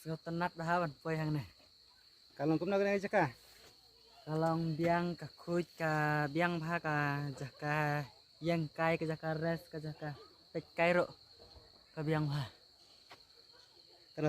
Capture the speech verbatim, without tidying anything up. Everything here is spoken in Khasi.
Ïoh tynnat bha ban poi hangne. Ka long kumno kane ka jaka? Ka long biang ka khuid, ka biang bha ka jaka ïeng kai, ka jaka rest, ka jaka peit kai ruh ka biang bha.